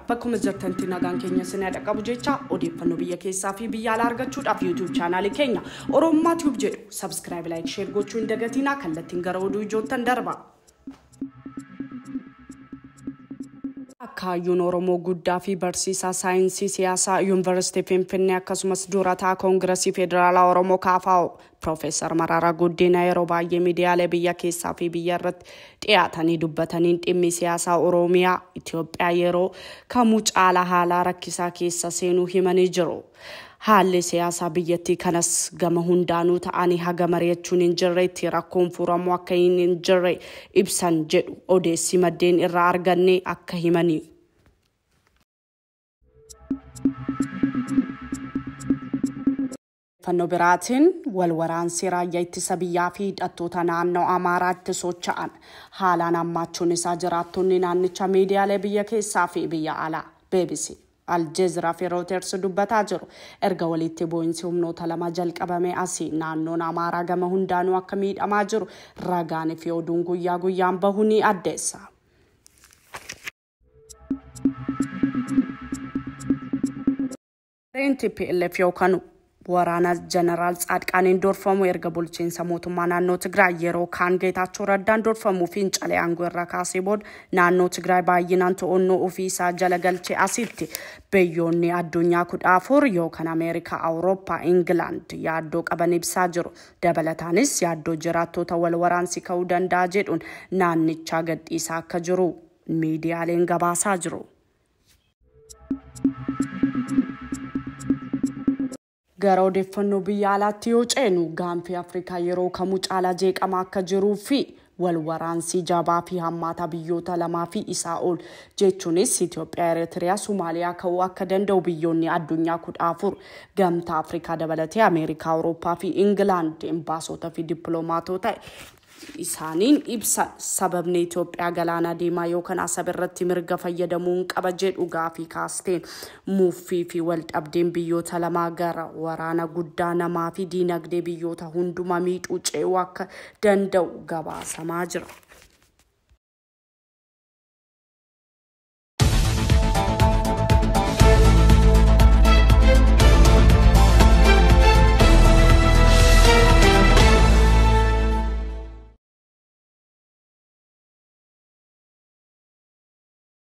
Bakkuma jirtanitti nagaan keenya isin haa qabu jecha odeeffannoo biyya keessaa fi biyya alaa argachuudhaaf YouTube chaanaalii keenya Oromummaa Tube jedhu subscribe, like, share gochuu hin dagatinaa. Kallattiin gara oduu ijoottan darba. Akkaayyoon Oromoo guddaa fi barsiisaa saayinsii siyaasaa Yuunivarsiitii Finfinnee akkasumas durataa Koongiresii Federaalaa Oromoo KFO Piroofeesar Mararaa Guddinaa yeroo baay'ee miidiyaalee biyya keessaa fi biyya irratti dhiyaatanii dubbataniin dhimmi siyaasaa Oromiyaa Itoophiyaa yeroo kamuu caala haala rakkisaa keessa seenuu himanii jiru. Haalli siyaasaa biyyattii kanas gama hundaanuu ta'anii haga mari'achuun hin jirretti rakkoon furamuu akka hin jirre ibsan jedhu odeessi maddeen irraa arganne akka himanii. Fannoo biraatiin wal waraansi raayyaa ittisa biyyaa fi hidhattoota naannoo Amaaraatti socho'an haalaan hammaachuun isaa jiraattonni naannicha miidiyaalee biyya keessaa fi biyya alaa BBC, Aljeeziraa fi Reuters dubbataa jiru. Erga walitti bu'iinsi humnoota lama jalqabame asii naannoon Amaaraa gama hundaanuu akka miidhamaa jiru ragaan fi oduun guyyaa guyyaan bahu ni addeessa. TPLF yookaan waraana Jeneraal Tsaadqaaniin dorfamu erga bulchiinsa mootummaa naannoo Tigraay yeroo kaan Geetaachoo Raddaan dorfamuu fi fincilee aangoo irraa kaasee booda naannoo Tigraay baay'inaan to'annoo ofii isaa jala galchee asitti biyyoonni addunyaa 14 yookaan Ameerikaa, Awurooppaa, Ingilaand yaaddoo qaban ibsaa jiru. Dabalataanis yaaddoo jiraattota wal waraansi ka'uu danda'a jedhuun naannichaa gadhiisaa akka jiru miidiyaaleen gabaasaa jiru. Gara odeeffannoo biyya alaatti yoo ceenu gaanfi Afrikaa yeroo kamuu caalaa jeeqamaa akka jiruu fi wal waraansii jabaa fi hammaataa biyyoota lamaa fi isaa ol jechuunis Itoophiyaa, Eritiriyaa, Somaaliyaa ka'uu akka danda'u biyyoonni addunyaa 14 gamtaa Afrikaa dabalatee Ameerikaa, Awurooppaa fi Ingilaand embaasota fi dippiloomaatota isaaniin ibsan. Sababni Itoophiyaa galaana diimaa yookaan Asab irratti mirga fayyadamuun qaba jedhu gaafii kaasteen muuffii fi waldhabdeen biyyoota lamaa gara waraana guddaa namaa fi diinagdee biyyoota hundumaa miidhuu ce'uu akka danda'u gabaasamaa jira.